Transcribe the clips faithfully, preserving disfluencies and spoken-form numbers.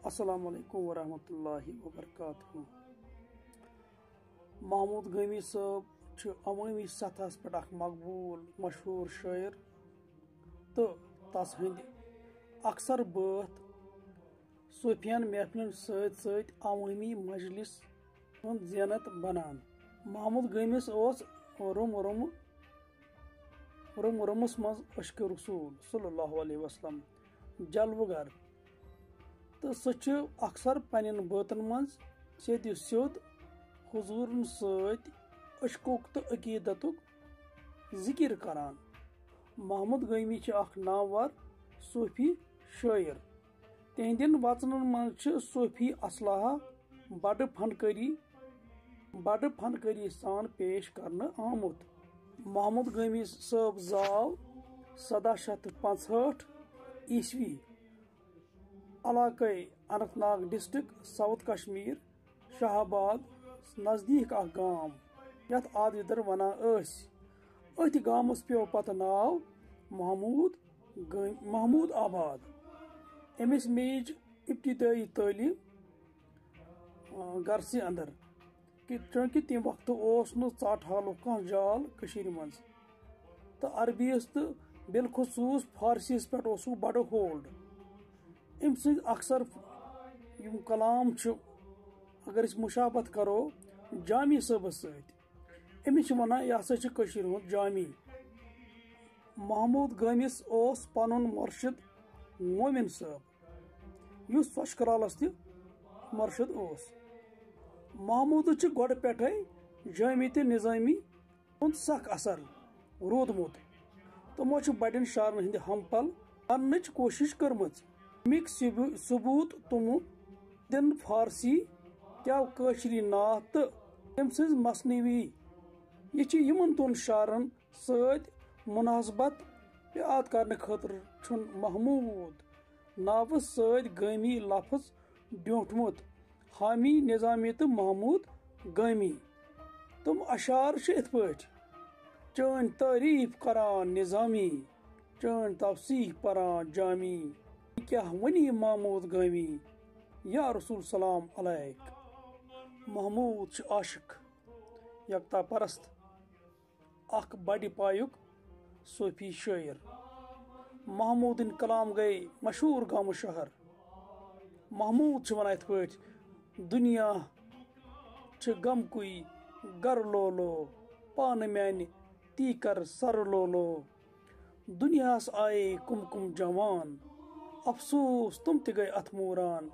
السلام علیکم ورحمۃ اللہ وبرکاتہ۔ محمود گٲمی صٲب چھُ عوٲمی سطحس پٮ۪ٹھ اکھ مقبوٗل مشہوٗر شٲعر تہٕ تس ہٕنٛدۍ اکثر بٲتھ صوٗفیَن محفلن سۭتۍ سۭتۍ عوٲمی مجلس ہُنٛد زینت بنان۔ محمود گٲمِس اوس روٚم روٚم روٚم روٚمس منٛز عشق رسول صلی اللہ علیہ وسلم جلوٕ گر، تہٕ سُہ چھُ اکثر پننٮ۪ن بٲتن منٛز سیٚدِ سیوٚد حضوٗرن سۭتۍ عشقُک تہٕ عقیدتُک ذکر کران۔ محمود گٲمی چھِ اکھ نامور صوٗفی شٲعر۔ تِہنٛدٮ۪ن وژنن منٛز چھِ صوٗفی اصلاح بڑٕ فنکٲری، بڑٕ فنکٲری سان پیش کرنہٕ آمُت۔ محمود گٲمی صٲب زاو سداہ شیٚتھ تہٕ پانٛژہٲٹھ عیسوی علاقے اننت ناگ ڈسٹرکٹ ساؤتھ کشمیر شاہ آباد نزدیٖک اکھ گام، یتھ آدویدر ونان ٲسۍ۔ أتھۍ گامس پیوٚو پتہٕ ناو محمود گٲمۍ، محمود آباد۔ أمِس میج ابتدٲیی تعلیٖم، آ، گرسٕے اندر، کہ چونکہ تمہِ وقتہٕ اوس نہٕ ژاٹہٕ حالُک کانٛہہ جال کٔشیٖرِ منٛز، تہٕ عربیَس تہٕ بالخصوٗص فارسیَس پٮ۪ٹھ اوسُکھ بڑٕ ہولڈ۔ أمۍ سٕنٛدۍ اکثر یِم کلام چھِ، اگر أسۍ مشابہت کرو جامی صٲبس سۭتۍ، أمِس چھِ ونان، یہِ ہسا چھُ کٔشیٖرِ ہُنٛد جامی۔ محمود گٲمِس اوس پنُن مرشد مومن صٲب، یُس سۄچھ کرالس تہِ مرشد اوس۔ محمودس چھُ گۄڈٕ پٮ۪ٹھے جٲمی تہٕ نظامی ہُنٛد سخ اثر روٗدمُت۔ تِمو چھِ بڑٮ۪ن شاعرن ہٕنٛدِ ہم پل کرنٕچ کوٗشش کٔرمٕژ۔ اَمِکۍ ثبو-، ثبوت تِمو دِن فارسی کیٛاہ کٲشری نعت تہٕ تٔمۍ سٕنٛز مثنوی۔ یہِ چھِ یِمن دۄن شاعرن سۭتۍ مناسبت یاد کرنہٕ خٲطرٕ چھُن محمود ناوٕ سۭتۍ گٲمی لفظ ڈیوٗنٛٹھمُت۔ حامی نظامی تہٕ محمود گٲمی۔ تِم اشعار چھِ یِتھ پٲٹھۍ، چٲنۍ تعریٖف کران نظامی، چٲنۍ توصیٖف پران جامی، کیٛاہ ونی محمود گٲمی، یا رسول سلام علیک۔ محمود چھُ عاشق، یکتا پرست، اکھ بڑِ پایُک صوفی شٲعر۔ محمودٕنۍ کلام گٔے مشہوٗر گامہٕ شہر۔ محمود چھُ ونان یِتھ پٲٹھۍ، دُنیا چھِ غمکُے گر لولو، پانہٕ میانہِ تی کر سر لولو۔ دُنیاہس آیے کُم کُم جوان، افسوس تِم تہِ گٔے اتھ موران۔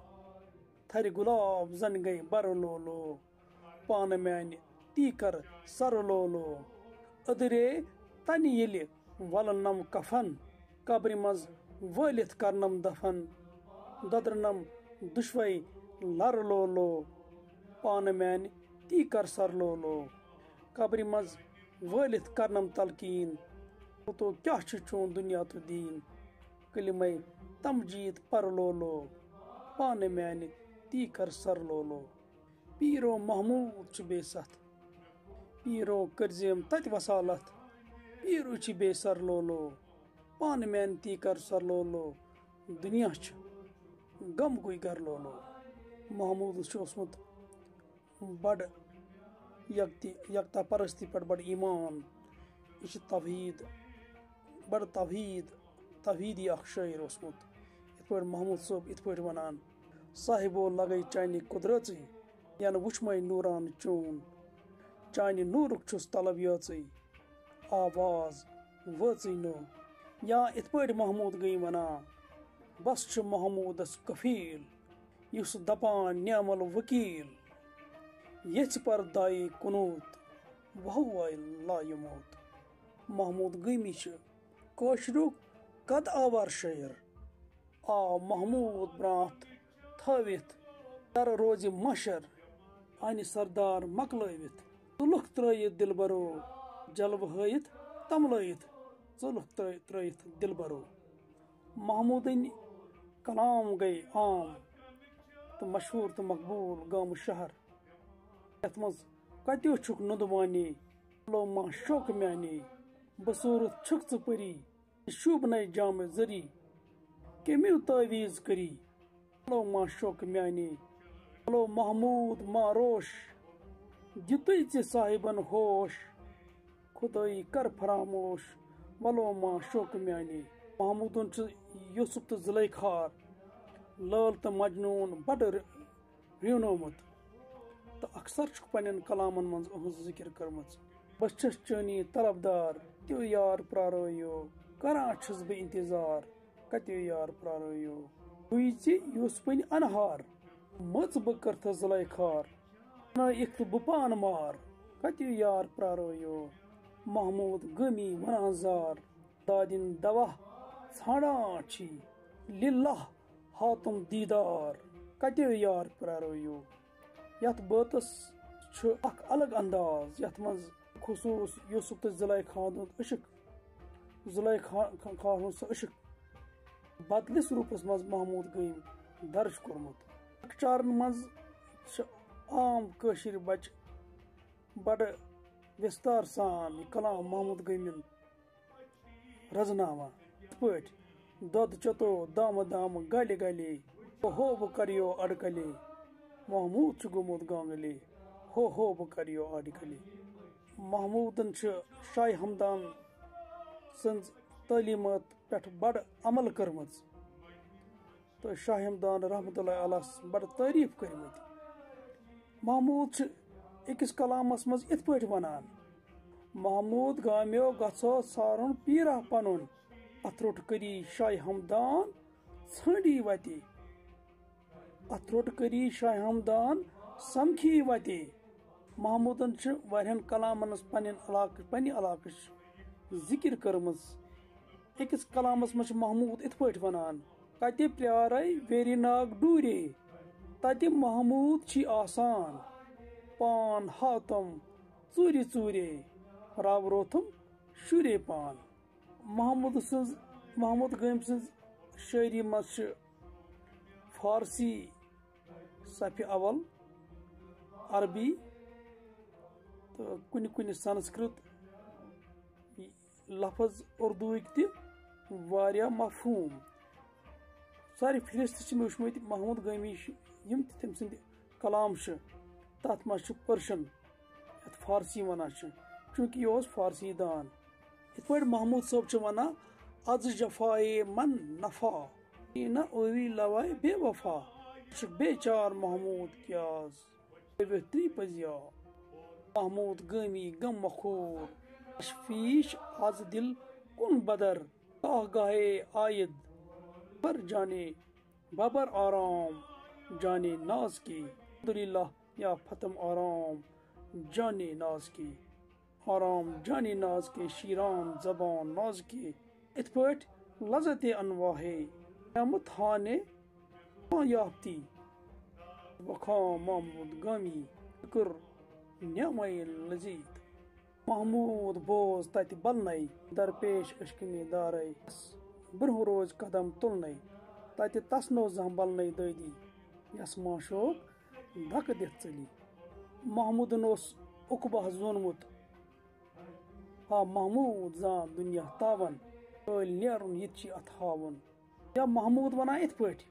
تھرِ گۄلاب زن گٔے بر لولو، پانہٕ میانہِ تی کر سر لولو۔ أدرے تنہِ ییٚلہِ ولنم کفن، قبرِ منٛز وٲلِتھ کرنم دفن۔ دۄدرنم دُشوے لر لولو، پانہٕ میانہِ تی کر سر لولو۔ قبرِ منٛز وٲلِتھ کرنم تلقیٖن، تو کیٛاہ چھُ چون دُنیا تہٕ دیٖن؟ کلمے تمجید پر لولو، پانہٕ میانہِ تی کر سر لولو۔ پیٖرو محمود چھُ بیٚیہِ ستھ۔ پیٖرو کٔرزیم تتہِ وصالت۔ پیٖرو چھِ بیٚیہِ سر لولو۔ پانہٕ میانہِ تی کر سر لولو۔ دُنیا چھُ غمکُے گر لولو۔ محمودس چھُ اوسمُت بڑٕ یکتی، یکتا پرستی پٮ۪ٹھ بڑٕ ایمان۔ یہِ چھُ توحید، بڑٕ توحید، توحیدی اکھ شٲعر اوسمُت۔ یِتھ پٲٹھۍ محمود صٲب یِتھ پٲٹھۍ ونان، صاحبو لگے چانہِ قدرژٕے، ینہٕ وُچھمے نوران چون۔ چانہِ نورُک چھُس طلب یٲژٕے، آواز وٲژٕے نو۔ یا یِتھ پٲٹھۍ محمود گٔے ونان، بس چھُ محمودس کفیل، یُس دپان نعم الوکیل، یژھِ پر دائی کنوت، وہو لا یموت۔ محمود گٲمی چھُ کٲشرُک قد آور شٲعر۔ آو محمود برٛانٛتھ تھٲوِتھ، در روزِ محشر، انہِ سردار مۄکلٲوِتھ۔ ژٕ لُکھ ترٲوِتھ دلبرو، جلوٕ ہٲوِتھ تملٲوِتھ، ژٕ لُکھ ترٲ-، ترٲوِتھ دلبرو۔ محمودٕنۍ کلام گٔے عام تہٕ مشہوٗر تہٕ مقبوٗل گامہٕ شہر۔ یتھ منٛز کتیو چھُکھ نُندوانی، لو ما شوق میانی، بصوٗرت چھُکھ ژٕ پٔری، شوٗبنَے جامہٕ زٔری، کٔمِو تعویٖذ کٔری، وَلو ما شوق میٛانے، وَلو محمود ما روش، دِتُے ژےٚ صاحبن ہوش، خدٲیی کر فراموش، وَلو ما شوق میٛانے۔ محمودن چھُ یوسف تہٕ زلیخا، لٲل تہٕ مجنون بڑٕ ر-، رینومُت تہٕ اکثر چھُکھ پننٮ۪ن کلامن منٛز اہنٛز ذکر کٔرمٕژ۔ بہٕ چھَس چٲنی طلبدار، تیو یار پرٛارٲیِو، کران چھُس بہٕ انتظار، کتیو یار پرٛارٲیِو۔ گوٚیی ژےٚ یوسفٕنۍ انہار، مٔژ بہٕ کٔرتھس زلیخار، بنٲیِکھ تہٕ بہٕ پانہٕ مار، کتیو یار پرٛارٲیِو۔ محمود گٲمی ونان زار، دادِن دوا ژھانڈان چھی، للہ ہاتُم دیدار، کتیو یار پرٛارٲیِو۔ یتھ بٲتس چھُ اکھ الگ انداز، یتھ منٛز خصوص یوسف تہٕ زلیخا ہُنٛد عشق، زلیخا ہُنٛد سُہ عشق بدلِس روٗپس منٛز محمود گٲمۍ درج کوٚرمُت۔ لۄکچارن منٛز چھِ عام کٲشِر بچہٕ بڑٕ وِستار سان یہِ کلام محمود گٲمٮ۪ن رزناوان۔ یِتھ پٲٹھۍ، دۄد چوٚتو دامہٕ دامہٕ گلہِ گلے، ہو ہو بہٕ کریو اڈکلے، محمود چھُ گوٚمُت گانگلے، ہو ہو بہٕ کریو اڈکلے۔ محمودن چھِ شاہ ہمدان سٕنٛز تعلیمات پٮ۪ٹھ بڑٕ عمل کٔرمٕژ۔ تہٕ شاہ ہمدان رحمتہ اللہ علیہ بڑٕ تعریٖف کٔرمٕتۍ۔ محمود چھِ أکِس کلامس منٛز یِتھ پٲٹھۍ ونان، محمود گامیو گژھو سارُن پیٖرا پنُن، اتھ روٚٹ کٔری شاہ ہمدان ژھٲنٛڈی وتہِ، اتھ روٚٹ کٔری شاہ ہمدان سمکھی وتہِ۔ محمودن چھِ واریاہن کلامن منٛز پنٕنۍ علاقہٕ، پننہِ علاقٕچ ذکر کٔرمٕژ۔ أکِس کلامس منٛز چھُ محمود یِتھ پٲٹھۍ ونان، کتہِ پرٛارے ویری ناگ ڈوٗرے، تتہِ محمود چھی آسان، پان ہاتم ژوٗرِ ژوٗرے، راوروتھم شُرے پان۔ محمود سٕنٛز، محمود گٲمۍ سٕنٛز شٲعری منٛز چھِ فارسی صفِ اول، عربی تہٕ کُنہِ کُنہِ سنسکرت لفظ اردوٗہٕکۍ تہِ واریاہ مفہوٗم۔ سارے فہرست چھِ مےٚ وٕچھمٕتۍ محمود گٲمی چھِ، یِم تہِ تٔمۍ سٕنٛدِ کلام چھِ، تَتھ منٛز چھُ پٔرشَن، یَتھ فارسی وَنان چھِ، چوٗنٛکہِ یہِ اوس فارسی دان۔ یِتھ پٲٹھۍ محمود صٲب چھِ وَنان، "از جفایے من نفع، نہ اوی لوائے بے وفا، چھُ بے چار محمود کیٛاز، بے وتری پزیا۔" محمود گٲمی غم مخور، تشویش از دل کن بدر، گاہ گاہے عائد بر جانے ببر آرام جانے ناز کی۔ الحمدللہ یا فتم آرام جانے ناز کی، آرام جانے ناز کے، شیران زبان ناز کے۔ اتھ پٲٹھۍ لذت انواع ہے نعمت ہانے یافتی، وخام محمود گامی، شکر نعمہ لذیذ۔ محمود بوز تتہِ بلنے، درپیش اشکنی دارے، برونٛہہ روز قدم تُلنے، تتہِ تسنو زانٛہہ بلنے دٲدی، یس معشوق دکہٕ دِتھ ژٔلی۔ محمودن اوس عقبہ زونمُت، آ محمود زان دُنیا تاون، کٲلۍ نیرُن یہِ تہِ چھِ اتھ ہاوُن۔ یا محمود ونان یِتھ پٲٹھۍ،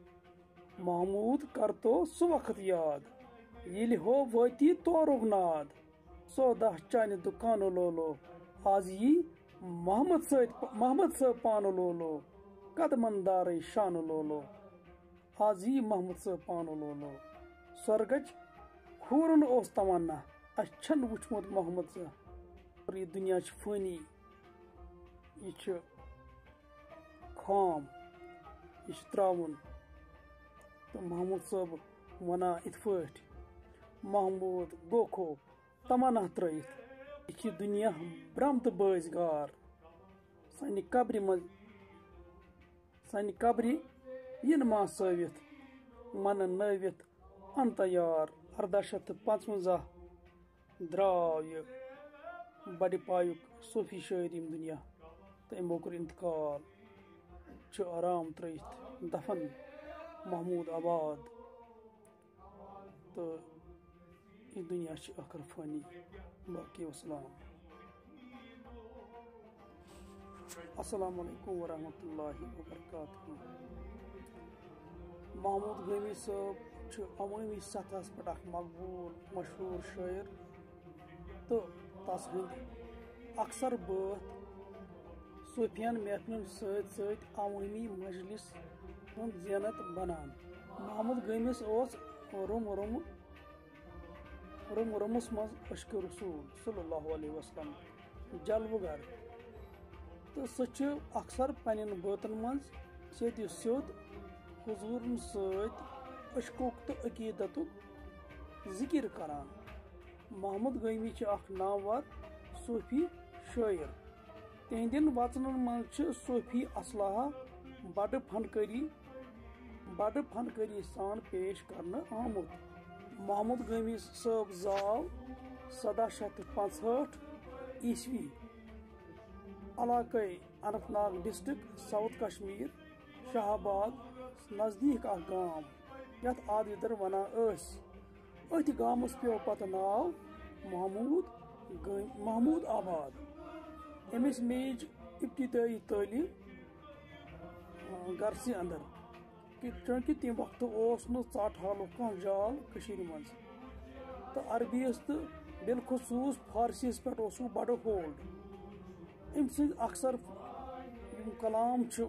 محمود کرتو سُہ وقت یاد، ییٚلہِ ہو وٲتی تورُک ناد، سودا چانہِ دُکانہٕ لولو، از یی محمد سۭتۍ، محمد صٲب پانہٕ لولو، قدمن دارٕے شانہٕ لولو۔ از یی محمد صٲب پانہٕ لولو۔ سۄرگٕچ کھوٗرُن اوس تمنا، اسہِ چھَنہٕ وُچھمُت محمد زانٛہہ۔ اور یہِ دُنیا چھُ فٲنی، یہِ چھُ خام، یہِ چھُ ترٛاوُن۔ تہٕ محمود صٲب وَنان یِتھ پٲٹھۍ، محمود گوکھو تمنا ترٲیِتھ، یہِ چھِ دُنیا برٛم تہٕ بٲزۍ گار۔ سانہِ قبرِ منٛز، سانہِ قبرِ یِن ما سٲوِتھ، مَنہٕ نٲوِتھ اَنتہٕ یار۔ اَرداہ شیٚتھ تہٕ پانٛژوَنٛزاہ درٛاو یہِ بَڑِ پایُک صوٗفی شٲعر ییٚمہِ دُنیا تہٕ أمۍ کوٚر اِنتقال۔ چھُ آرام ترٲیِتھ دفن محمود آباد۔ تہٕ یہِ دُنیا چھِ ٲخٕر فٲنی۔ باقی وسلام۔ السلام علیکم ورحمۃ اللہ وبرکاتہ۔ محمود گٲمی صٲب چھُ عوٲمی سطحس پٮ۪ٹھ اکھ مقبوٗل مشہوٗر شٲعر تہٕ تس ہٕنٛدۍ اکثر بٲتھ صوٗفیَن محفلن سۭتۍ سۭتۍ عوٲمی مجلس ہُنٛد زینت بنان۔ محمود گٲمِس اوس روٚم روٚم روٚم روٚمس منٛز عشق رسول صلی اللہ علیہ وسلم جلوٕ گر، تہٕ سُہ چھُ اکثر پننٮ۪ن بٲتن منٛز سیٚدِ سیوٚد حضوٗرن سۭتۍ عشقُک تہٕ عقیدتُک ذکر کران۔ محمود گٲمی چھِ اکھ نامور صوفی شٲعر۔ تِہنٛدٮ۪ن وژنن منٛز چھِ صوفی اصلاح بڑٕ فنکٲری بڑٕ فنکٲری سان پیش کرنہٕ آمُت۔ محمود گٲمی صٲب زاو سداہ شیٚتھ تہٕ پانٛژہٲٹھ عیسوی علاقے اننت ناگ ڈسٹرکٹ ساؤتھ کشمیر شاہ آباد نزدیٖک اکھ گام یتھ آدگدر ونان ٲسۍ۔ أتھۍ گامس پیوٚو پتہٕ ناو محمود گٲم-، محمود آباد۔ أمِس میج ابتدٲیی تعلیٖم، آ، گرسٕے اندر، کہ چونکہ تمہِ وقتہٕ اوس نہٕ ژاٹہٕ حالُک کانٛہہ جال کٔشیٖرِ منٛز، تہٕ عربیَس تہٕ بالخصوٗص فارسیَس پٮ۪ٹھ اوسُکھ بڑٕ ہولڈ۔ أمۍ سٕنٛدۍ اکثر یِم کلام چھِ،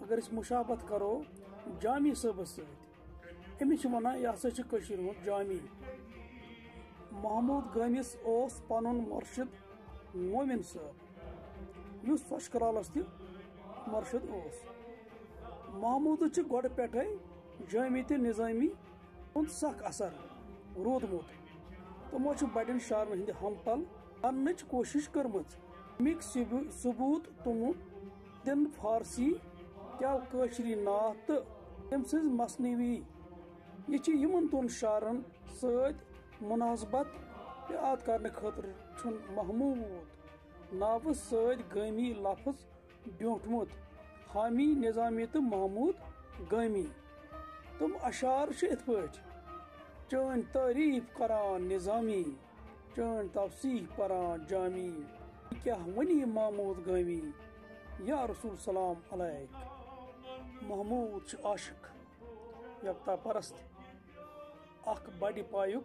اگر أسۍ مشابہت کرو جامی صٲبس سۭتۍ، أمِس چھِ وَنان، یہِ ہسا چھُ کٔشیٖرِ ہُنٛد جامی۔ محمود گٲمِس اوس پَنُن مُرشِد مومِن صٲب، یُس سۄچھ کرالَس تہِ مُرشِد اوس۔ محمودَس چھِ گۄڈٕ پٮ۪ٹھَے جٲمی تہٕ نِظٲمی ہُنٛد سخ اثر روٗدمُت۔ تِمو چھِ بَڑٮ۪ن شاعرَن ہٕنٛدِ ہمپل کرنٕچ کوٗشِش کٔرمٕژ۔ اَمِکۍ ثبو-، ثبوٗت تِمہٕ تِم فارسی کیٛاہ کٲشرِ نعت تہٕ تٔمۍ سٕنٛز مثنوی۔ یہِ چھِ یِمن دۄن شعرن سۭتۍ مناسبت یاد کرنہٕ خٲطرٕ چھُن محمود ناوٕ سۭتۍ گٲمی لفظ بیوٗنٛٹھمُت۔ حامی نظامی تہٕ محمود گٲمی۔ تِم اشعار چھِ یِتھ پٲٹھۍ، چٲنۍ تعریٖف کران نظامی، چٲنۍ توصیف پران جامی، کیٛاہ ونی محمود گٲمی، یا رسول سلام علیک۔ محمود چھُ عاشق، یکتا پرست، اکھ بڑِ پایُک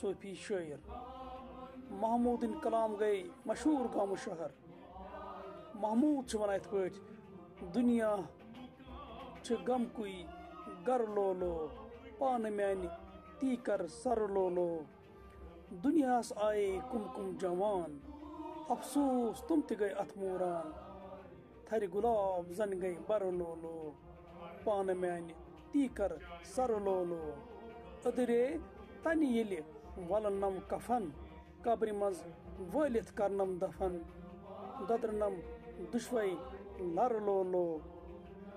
صوفی شٲعر۔ محمودٕنۍ کلام گٔے مشہوٗر گامہٕ شہر۔ محمود چھُ ونان یِتھ پٲٹھۍ، دُنیا چھِ غمکُے گر لولو، پانہٕ میانہِ تی کر سر لولو۔ دُنیاہَس آیے کُم کُم جوان، افسوس تِم تہِ گٔے اَتھ موران۔ تھرِ گُلاب زَن گٔے بَرٕ لولو، پانہٕ میٛانہِ تی کَر سَرٕ لولو۔ أدرے تَنہِ ییٚلہِ وَلنَم کفن، قبرِ منٛز وٲلِتھ کرنم دفن، دۄدرنم دُشوے لر لولو،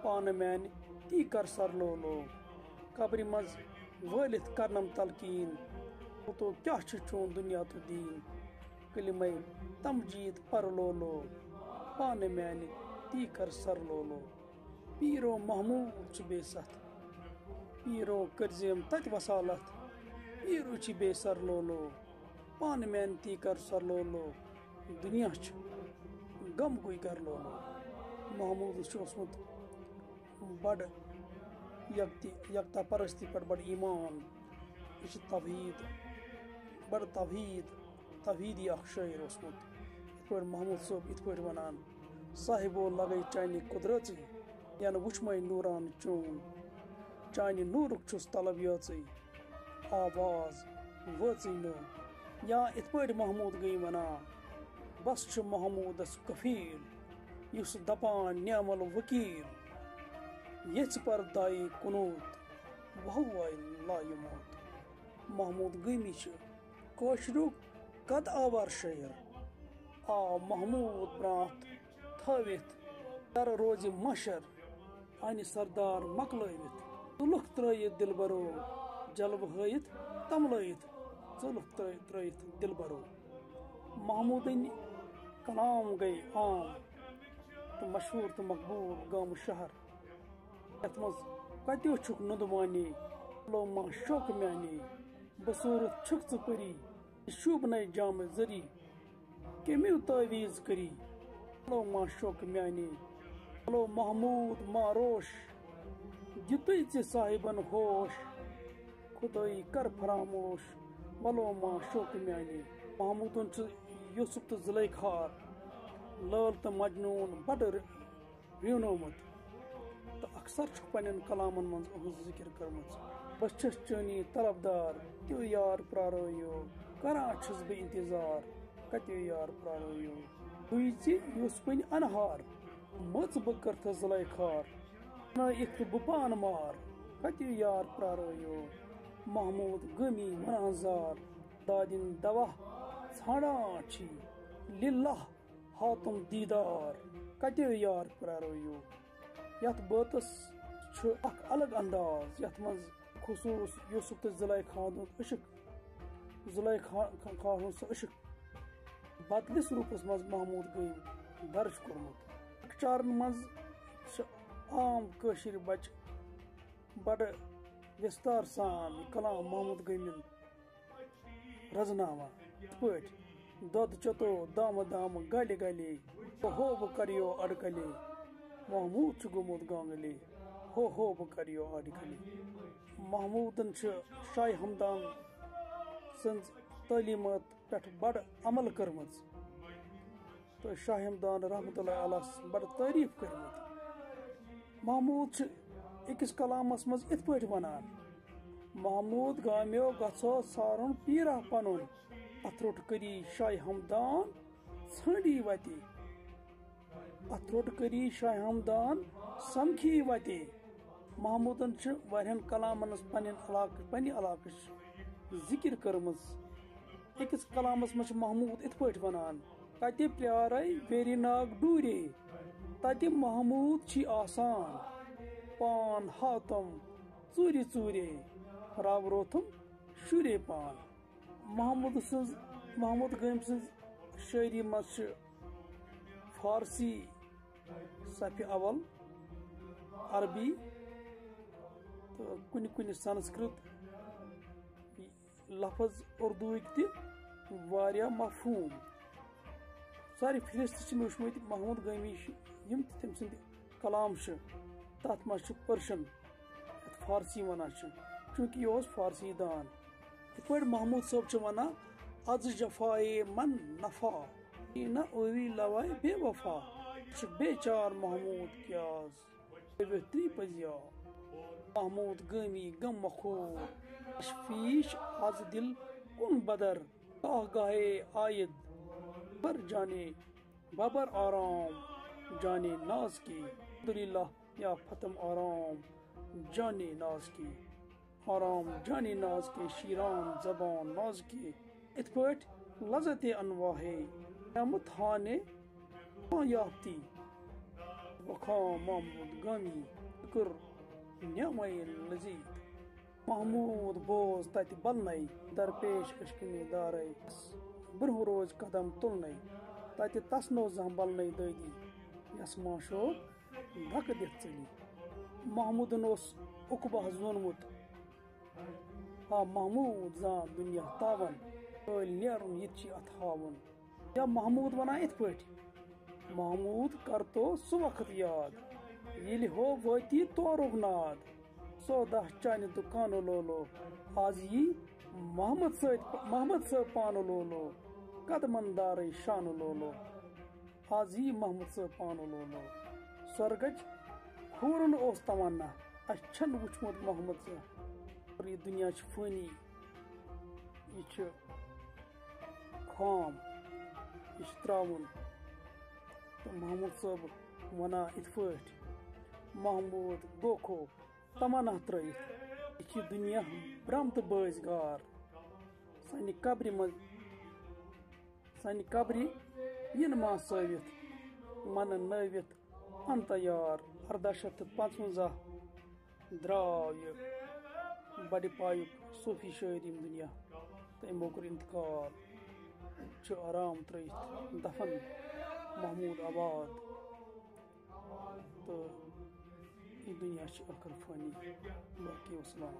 پانہٕ میانہِ تی کر سر لولو۔ قبرِ منٛز وٲلِتھ کرنم تلقیٖن، پوٚتو کیٛاہ چھُ چون دُنیا تہٕ دیٖن؟ کلمے تمجید پر لولو، پانہٕ میانہِ تی کر سر لولو۔ پیٖرو محمود چھُ بے ستھ، پیٖرو کٔرزیم تتہِ وصالت۔ پیٖرو چھِ بے سر لولو، پانہٕ میانہِ تی کر سر لولو۔ دُنیا چھُ غم گوٚے گر لولو۔ محمودس چھُ اوسمُت بڑٕ یکتی، یکتا پرستی پٮ۪ٹھ بڑٕ ایمان۔ یہِ چھُ توحیٖد، بڑٕ توحیٖد، توحیٖدی اکھ شٲعر اوسمُت۔ یِتھ پٲٹھۍ محمود صٲب یِتھ پٲٹھۍ ونان، صاحبو لگے چانہِ قدرژٕے، ینہٕ وُچھمے نوران چون۔ چانہِ نورُک چھُس طلب یٲژٕے، آواز وٲژٕے نہٕ۔ یا یِتھ پٲٹھۍ محمود گٔے ونان، بس چھُ محمودس کفیل، یُس دپان نعم الوکیل، یژھِ پر دایہِ کنوت، وہوائے لا یموت۔ محمود گٲمی چھُ کٲشریُک قد آور شٲعر۔ آو محمود برٛانٛتھ تھٲوِتھ، در روزِ محشر، انہِ سردار مۄکلٲوِتھ۔ ژٕ لُکھ ترٲیِتھ دلبرو، جلوٕ ہٲیِتھ تملٲیِتھ، ژٕ لُکھ ترٲ-، ترٲیِتھ دلبرو۔ محمودٕنۍ کلام گٔے عام تہٕ مشہوٗر تہٕ مقبوٗل گامہٕ شہر۔ یتھ منٛز کتیو چھُکھ نُندٕ وانی، لو ما شوق میانی، بصوٗرت چھُکھ ژٕ پری، شوٗبنَے جامہٕ زری، کٔمِو تعویٖذ کٔری؟ چلو ما شوق میانی، چلو محمود ما روش، یہِ تُہۍ ژےٚ صاحبن ہوش، خدٲیی کر فراموش، ولو ما شوق میانی۔ محمودن چھُ یوسف تہٕ زلیخا، لٲل تہٕ مجنون بڑٕ ر-، ریونومُت، تہٕ اکثر چھُ پننٮ۪ن کلامن منٛز اہنٛز ذکر کٔرمٕژ۔ بہٕ چھَس چٲنی طلبدار، کتیو یار پرٛارٲیِو، کران چھُس بہٕ انتظار، کتیو یار پرٛارٲیِو۔ تُہۍ ژےٚ یوسفٕنۍ انہار، مٔژ بہٕ کٔرتھس زلیخار، بنٲیِتھ تہٕ بہٕ پانہٕ مار، کتہِ یار پرٛارٲیِو۔ محمود گٲمی ونان زار، دادِن دوا ژھانڈان چھی، لِلہ ہاتُم دیٖدار، کتہِ یار پرٛارٲیِو۔ یتھ بٲتس چھُ اکھ الگ انداز، یتھ منٛز خصوص یوسف تہٕ زلیخا ہُنٛد عشق، زلیخا ہُنٛد سُہ عشق بدلِس روٗپس منٛز محمود گٲمۍ درج کوٚرمُت۔ لۄکچارن منٛز چھِ عام کٲشِر بچہٕ بڑٕ وِستار سان یہِ کلام محمود گٲمٮ۪ن رزناوان۔ یِتھ پٲٹھۍ، دۄد چوٚتو دامہٕ دامہٕ گلہِ گلے، ہو ہو بہٕ کریو اڈکلے، محمود چھُ گوٚمُت گانگلے، ہو ہو بہٕ کریو اڈکلے۔ محمودن چھِ شاہ ہمدان سٕنٛز تعلیمات پٮ۪ٹھ بڑٕ عمل کٔرمٕژ تہٕ شاہ ہمدان رحمتہ اللہ علیہ بڑٕ تعریف کٔرمٕتۍ۔ محمود چھِ أکِس کلامس منٛز یِتھ پٲٹھۍ ونان، محمود گامیو گژھو ژھارُن پیرا پنُن، اتھ روٚٹ کٔری شاہ ہمدان ژھٲنڈی وتی، اتھ روٚٹ کٔری شاہ ہمدان سمکھی وتی۔ محمودن چھِ واریاہن کلامن منٛز پننٮ۪ن علاقہٕ، پننہِ علاقٕچ ذکر کٔرمٕژ۔ أکِس کلامس منٛز چھُ محمود یِتھ پٲٹھۍ ونان، کتہِ پرٛارے ویری ناگ ڈوٗرے، تتہِ محمود چھی آسان، پان ہاتم ژوٗرِ ژوٗرے، راوروتھم شُرے پان۔ محمود سٕنٛز، محمود گٲمۍ سٕنٛز شٲعری منٛز چھِ فارسی صفِ اول، عربی تہٕ کُنہِ کُنہِ سنسکرت لفظ اردوٗہٕکۍ تہِ واریاہ مفہوٗم۔ سارے فہرست چھِ مےٚ وٕچھمٕتۍ محمود گٲمی چھِ، یِم تہِ تٔمۍ سٕنٛدۍ کلام چھِ، تَتھ منٛز چھِ پٔرشن، یَتھ فارسی وَنان چھِ، چوٗنٛکہِ یہِ اوس فارسی دان۔ یِتھ پٲٹھۍ محمود صٲب چھِ وَنان، از جفایے من نفع، نہ اوی لوائے بے وفا۔ چھِ بے چار محمود کیٛاہ از ترٛی پٔزی آو۔ محمود گٲمی غم مخور، تشویش از دل کن بدر، گاہ گاہے آید بر جانے بابر آرام جانے ناز کی۔ الحمدللہ یا فتم آرام جانے ناز کی، آرام جانے ناز کے، شیران زبان ناز کے۔ یِتھ پٲٹھۍ لذت انواع ہے نعمت ہانے یافتی، وخام محمود گامی، شکر نعمہ لذیذ۔ محمود بوز تتہِ بلنے، درپیش اشکنی دارے، برونٛہہ روز قدم تُلنے، تتہِ تس نو زانٛہہ بلنے دٲدی، یس معشوق دھکہٕ دِتھ ژٔلی۔ محمودن اوس عقبہ زونمُت، آ محمود زان دُنیا تاون، ٲلۍ نیرُن یہِ تہِ چھِ اتھ ہاوُن۔ یا محمود ونان یِتھ پٲٹھۍ، محمود کرتو سُہ وقت یاد، ییٚلہِ ہو وٲتی تورُک ناد۔ سودا چانہِ دُکانہٕ لولو، آز یی محمد سۭتۍ، محمد صٲب پانہٕ لولو، قدمن دارٕے شانہٕ لولو۔ آز یی محمد صٲب پانہٕ لولو۔ سۄرگٕچ کھوٗرُن اوس تمنا، اَسہِ چھَنہٕ وُچھمُت محمد زانٛہہ۔ اور یہِ دُنیا چھُ فٲنی، یہِ چھُ خام، یہِ چھُ ترٛاوُن۔ تہٕ محمد صٲب وَنان یِتھ پٲٹھۍ، محمود گوکھو تمنا ترٲیِتھ، یہِ چھِ دُنیا برٛم تہٕ بٲزۍ گار۔ سانہِ قبرِ منٛز، سانہِ قبرِ یِن ما سٲوِتھ، منہٕ نٲوِتھ انتہٕ یار۔ ارداہ شیٚتھ تہٕ پانٛژوَنٛزاہ درٛاو یہِ بَڑِ پایُک صوٗفی شٲعر ییٚمہِ دُنیا تہٕ أمۍ کوٚر انتقال۔ چھُ آرام ترٲیِتھ دفن محمود آباد۔ تہٕ یہِ دُنیا چھُ ٲخٕر فٲنی۔ باقی وسلام۔